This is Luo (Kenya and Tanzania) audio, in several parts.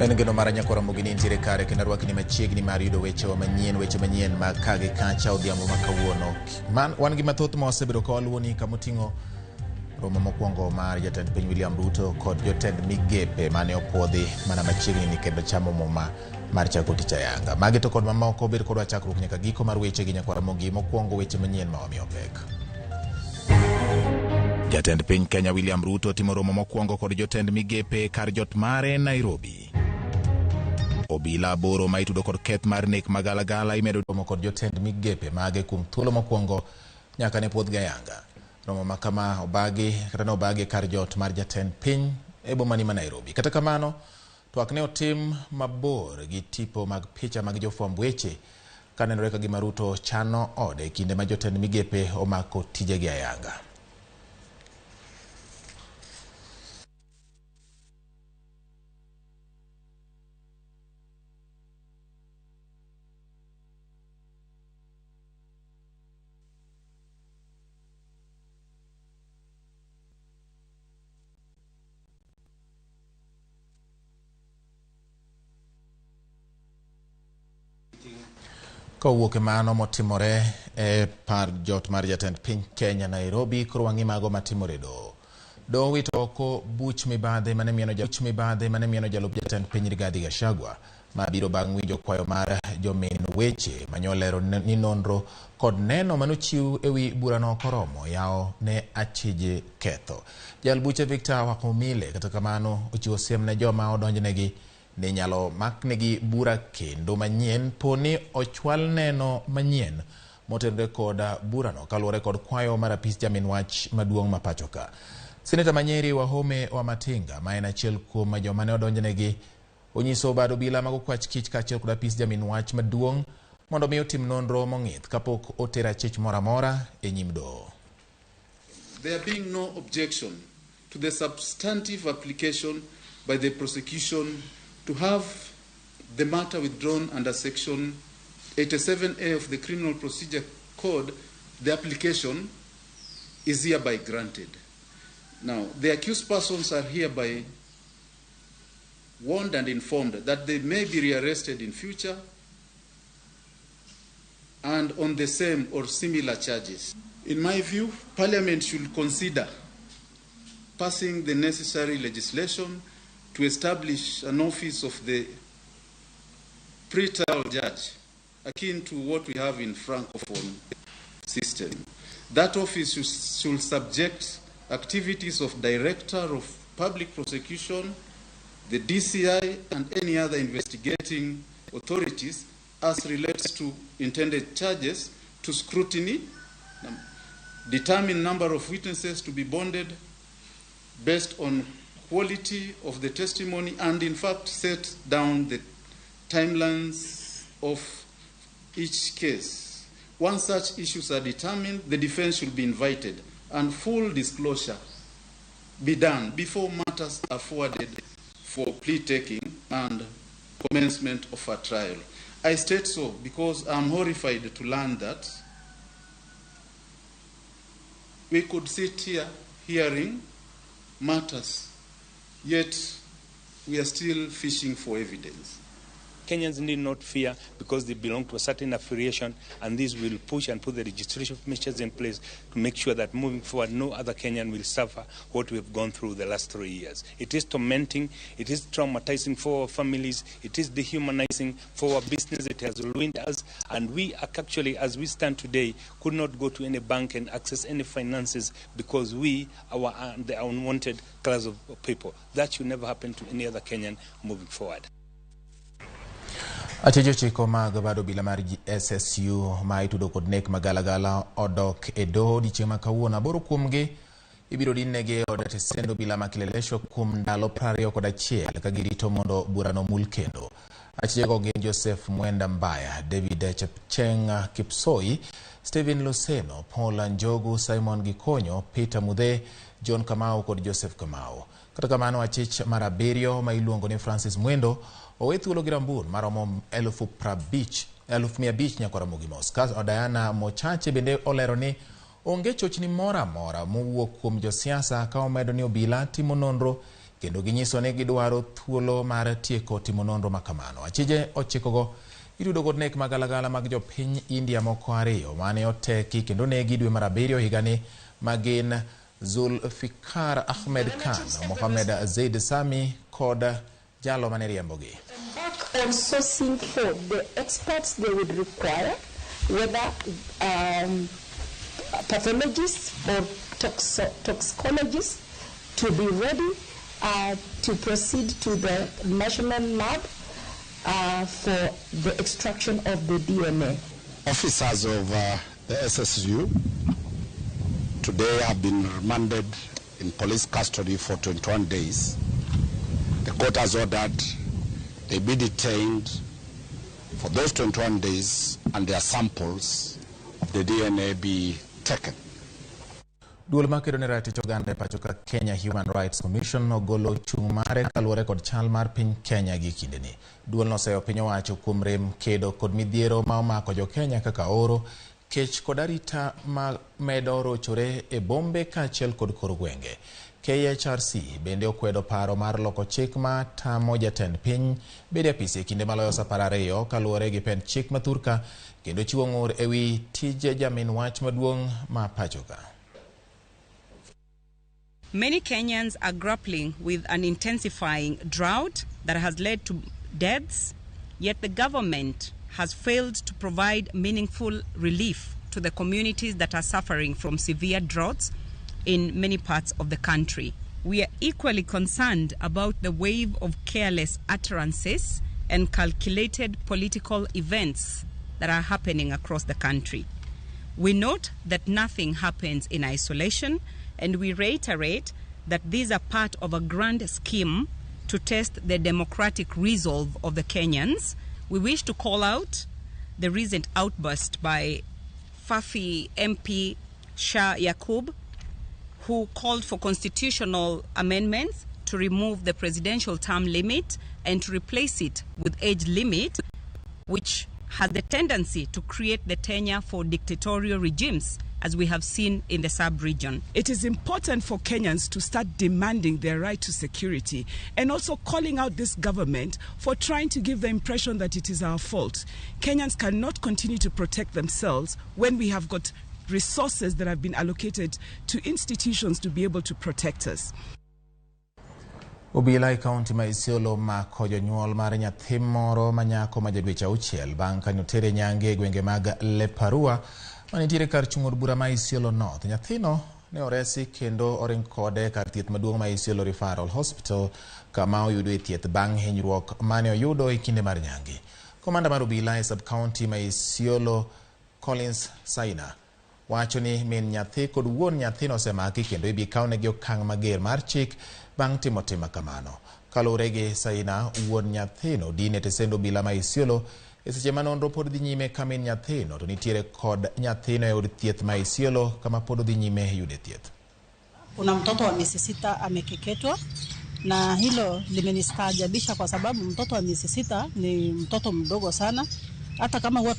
En geno mara nyakwara Ramogi ni intiere kare kendo arwakni machiegni mar yudo wechewa manyien, weche manyien mag ka gi kacha odhiambo ma kawuono. Man, wan gi mathoth ma wasebedo ka waluwoni kamoting'o romo mokwongo mar jatend piny William Ruto kod jotend migepe mane opuodhi mana machiegni ni kendo chamo muma mar chako tich ayanga. Magi to kod mamoko bed kodwa chakruok nyaka giko mar weche gi nyakwara Ramogi. Mokwongo weche manyien ma wamiyo pek. Jatend piny Kenya William Ruto timo romo mokwongo kod jotend migepe kar jot mare Nairobi. Obila aboro ma itudo kod keth mar nek magalagala imedo romo kod jotend migepe mage kuom thuolo mokwongo nyaka ne puodhgi ayanga. Romo ma kama obagi kata ne obagi kar jot mar jatend piny e boma ni ma Nairobi. Kata kamano, twak ne otim mabor gi tipo mag picha mag jofwamb weche kanenore ka gima Ruto chano ode e kinde ma jotend migepe omako tijegi ayanga. Kowuok e mano motimore e par jot mar jatend piny Kenya Nairobi, koro wang'i mago matimore e doho. Doho owito oko buch mibadhi mane mieno buch mibadhi mane mieno jalup jatend piny Rigathi Gachagua, ma biro bang' winjo kwayo mar jomin weche manyolero ni nonro kod neno manochiw ewi burano ok oromo yawo ne achije ketho. Jal buche Victor Wakumile kata kamano ochiwo siem ne joma odonjnegi ni inyalo maknegi bura kendo manyien po ni ochwal neno manyien motenore kod burano kaluwore kod kwayo mar apis jamin wach maduong' ma pacho ka. Seneta ma Nyeri Wahome Wamatinga ma en achiel kuom joma ne odonjnegi onyiso bad obila mag okwach kich kaachiel kod apis jamin wach maduong' mondo mi otim nonro mong'ith kapok oter achich moro amora e nyim doho. There being no objection to the substantive application by the prosecution to have the matter withdrawn under Section 87A of the Criminal Procedure Code, the application is hereby granted. Now, the accused persons are hereby warned and informed that they may be rearrested in future and on the same or similar charges. In my view, Parliament should consider passing the necessary legislation to establish an office of the pre-trial judge, akin to what we have in Francophone system. That office should subject activities of Director of Public Prosecution, the DCI, and any other investigating authorities as relates to intended charges to scrutiny, determine number of witnesses to be bonded based on quality of the testimony, and in fact set down the timelines of each case. Once such issues are determined, the defense should be invited and full disclosure be done before matters are forwarded for plea taking and commencement of a trial. I state so because I'm horrified to learn that we could sit here hearing matters, yet we are still fishing for evidence. Kenyans need not fear because they belong to a certain affiliation, and this will push and put the legislative measures in place to make sure that moving forward no other Kenyan will suffer what we have gone through the last 3 years. It is tormenting, it is traumatizing for our families, it is dehumanizing for our business, it has ruined us, and we actually, as we stand today, could not go to any bank and access any finances because we are the unwanted class of people. That should never happen to any other Kenyan moving forward. Achije ochiko mag bad obila mar SSU ma itudo kod nek magalagala odok e doho odiechieng' ma kawuono. Aboro kuomgi ibiro dinnegi e od tesend obila ma Kileleshwa kuom ndalo 21 ka girito mondo burano omul kendo. Achijego gin Joseph Mwenda Mbaya, David Chepcheng Kipsoi, Stephen Luseno, Paul Njogu, Simon Gikonyo, Peter Mudhe, John Kamau kod Joseph Kamau. Kata kamano achich mar abiriyo ma iluongo ni Francis Mwendo owe thuolo gi rambun maromo 500,000 nyaka Ramogi mos. Ka Diana Mochache bende olero ni onge chochni moro amora mowuok kuom josiasa ka omedo ni obila timo nonro Kendo ginyiso ni gidwaro thuolo mar tieko timo nonro makamano. Achije ochikogo itudo kod nek magalagala mag jopiny India moko ariyo mane oteki kendo negi dwe mar abiriyo higani magin Zulfikar Ahmed Khan, Mohamed Zaid Sami kod jalo mane riembogi. Embark on sourcing for the experts they would require, whether pathologists or toxicologists, to be ready to proceed to the national lab for the extraction of the DNA. Officers of the SSU today have been remanded in police custody for 21 days. The court has ordered they be detained for those 21 days and their samples of the DNA be taken. Duol makedo ne ratich oganda e pacho ka Kenya Human Rights Commission ogolo chung' mare kaluwore kod chal mar piny Kenya gi kindeni. Duol noseyo piny owacho kuom rem kedo kod midhiero ma omako jo Kenya kaka oro, kech kod arita ma medo rochore e bombe kaachiel kod kor gwenge. KHRC bende okwedo paro mar loko chik ma tamo jatend piny bedo e apis e kinde maloyo sa 20 kaluwore gi pend chik ma thurka kendo chiwo ng'ur ewi tij jamin wach maduong' ma pacho ka. Many Kenyans are grappling with an intensifying drought that has led to deaths, yet the government has failed to provide meaningful relief to the communities that are suffering from severe droughts in many parts of the country. We are equally concerned about the wave of careless utterances and calculated political events that are happening across the country. We note that nothing happens in isolation, and we reiterate that these are part of a grand scheme to test the democratic resolve of the Kenyans. We wish to call out the recent outburst by Fafi MP Shah Yakub, who called for constitutional amendments to remove the presidential term limit and to replace it with age limit, which has the tendency to create the tenure for dictatorial regimes, as we have seen in the sub-region. It is important for Kenyans to start demanding their right to security and also calling out this government for trying to give the impression that it is our fault. Kenyans cannot continue to protect themselves when we have got resources that have been allocated to institutions to be able to protect us. Obila e kaunti ma Isiolo mako jonyuol mar nyathi moro ma nyako ma ja dweche 6 bang' ka notere nyange e gwenge mag Leparua manitiere kar chung' od bura ma Isiolo North. Nyathino ne oresi kendo oring kode kar thieth maduong' ma Isiolo Referral Hospital kama oyudoe thieth bang' hinyruok mane oyudo e kinde mar nyange. Komanda mar obila e sub-county ma Isiolo Collins Saina wacho ni min nyathi kod wuon nyathino osemaki kendo ibi kawnegi okang' mager mar chik bang' timo tim kamano. Kaluwore gi Saina, wuon nyathino din e tesend obila ma Isiolo e seche ma nonro pod dhi nyime ka min nyathino to nitiere kod nyathino e od thieth ma Isiolo kama pod odhi nyime yude thieth. Kuna mtoto wa miezi 6 amekeketwa, na hilo limenistaajabisha kwa sababu mtoto wa miezi 6 ni mtoto mdogo sana. Hata kama huwa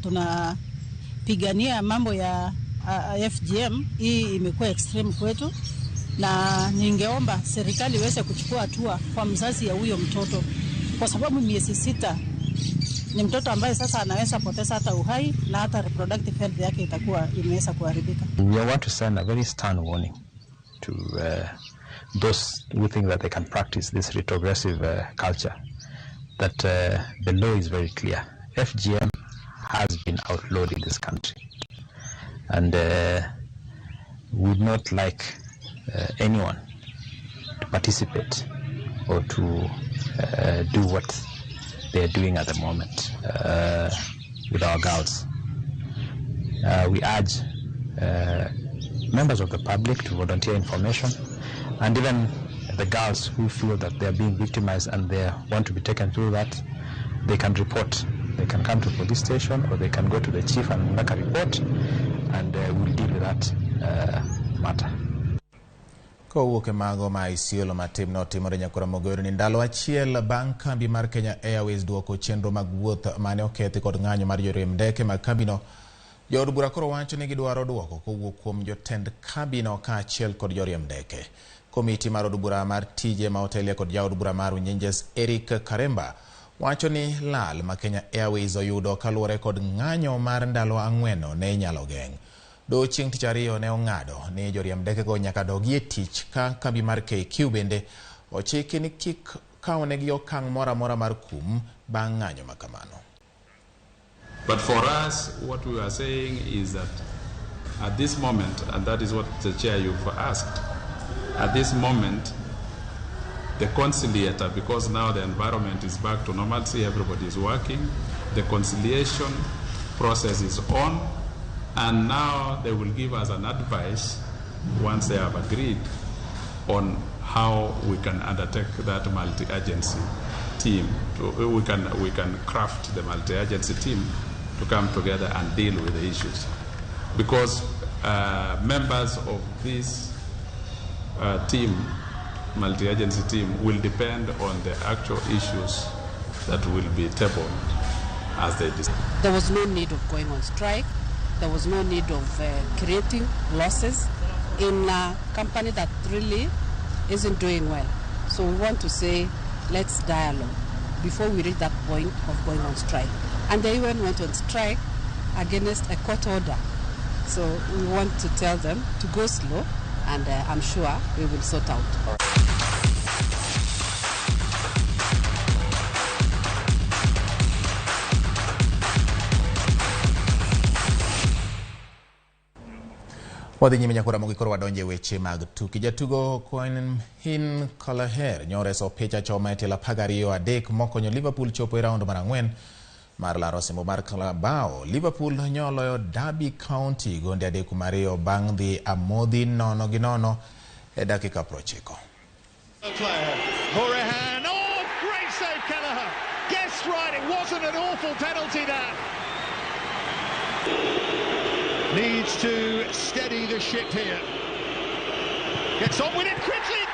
tunapigania mambo ya FGM, hii imekuwa extreme kwetu, na ningeomba serikali iweze kuchukua hatua kwa mzazi ya huyo mtoto, kwa sababu miezi 6 ni mtoto ambaye sasa anaweza poteza hata uhai na hata reproductive health yake itakuwa imeweza kuharibika. We want to send a very stern warning to those who think that they can practice this retrogressive culture, that the law is very clear. FGM has been outlawed in this country, and would not like anyone to participate or to do what they are doing at the moment with our girls. We urge members of the public to volunteer information, and even the girls who feel that they are being victimized and they want to be taken through that, they can report. They can come to the police station or they can go to the chief and make a report, and we'll deal with that matter. Kowuok e mago ma Isiolo matim notimore nyakora Mogoro ni ndalo achiel bang' kambi mar Kenya Airways duoko chenro mag wuoth mane okethi kod ng'anyo mar joriemb ndeke mag kambino. Jood bura koro wacho ni gidwaro duoko kowuok kuom jotend kambino kaachiel kod joriemb ndeke. Komiti mar od bura mar tije ma otelie kod jaod bura mar Runyenjes Eric Karemba wacho ni lal ma Kenya Airways oyudo kaluwore kod ng'anyo mar ndalo ang'weno ne inyalo geng'. Doho chieng' tich ariyo ne ong'ado ni joriemb ndekego nyaka dogi e tich ka kambi mar KQ bende ochiki ni kik kawnegi okang' moro amora mar kum bang' ng'anyo ma kamano. But for us, what we are saying is that at this moment, and that is what the chair you've asked, at this moment, the conciliator, because now the environment is back to normalcy, everybody is working, the conciliation process is on, and now they will give us an advice once they have agreed on how we can undertake that multi-agency team. We can craft the multi-agency team to come together and deal with the issues. Because members of this team, multi-agency team, will depend on the actual issues that will be tabled as they decide. There was no need of going on strike. There was no need of creating losses in a company that really isn't doing well. So we want to say, let's dialogue before we reach that point of going on strike. And they even went on strike against a court order. So we want to tell them to go slow, and I'm sure we will sort out. Wadhi nyime nyakora mogi koro wadonje weche mag tuke. Jatugo Caoimhin Kelleher nyoreso picha choma e tielo 12-3 mokonyo Liverpool chopo e round mar 4 mar laro osimbo mar Carabao. Liverpool nyoloyo Derby County gonde 3-2 bang' dhi amodhi 0-0 e dakika 90. Hourihane, oh, great save, Kelleher. Guessed right, it wasn't an awful penalty that. Needs to steady the ship here. Gets on with it quickly.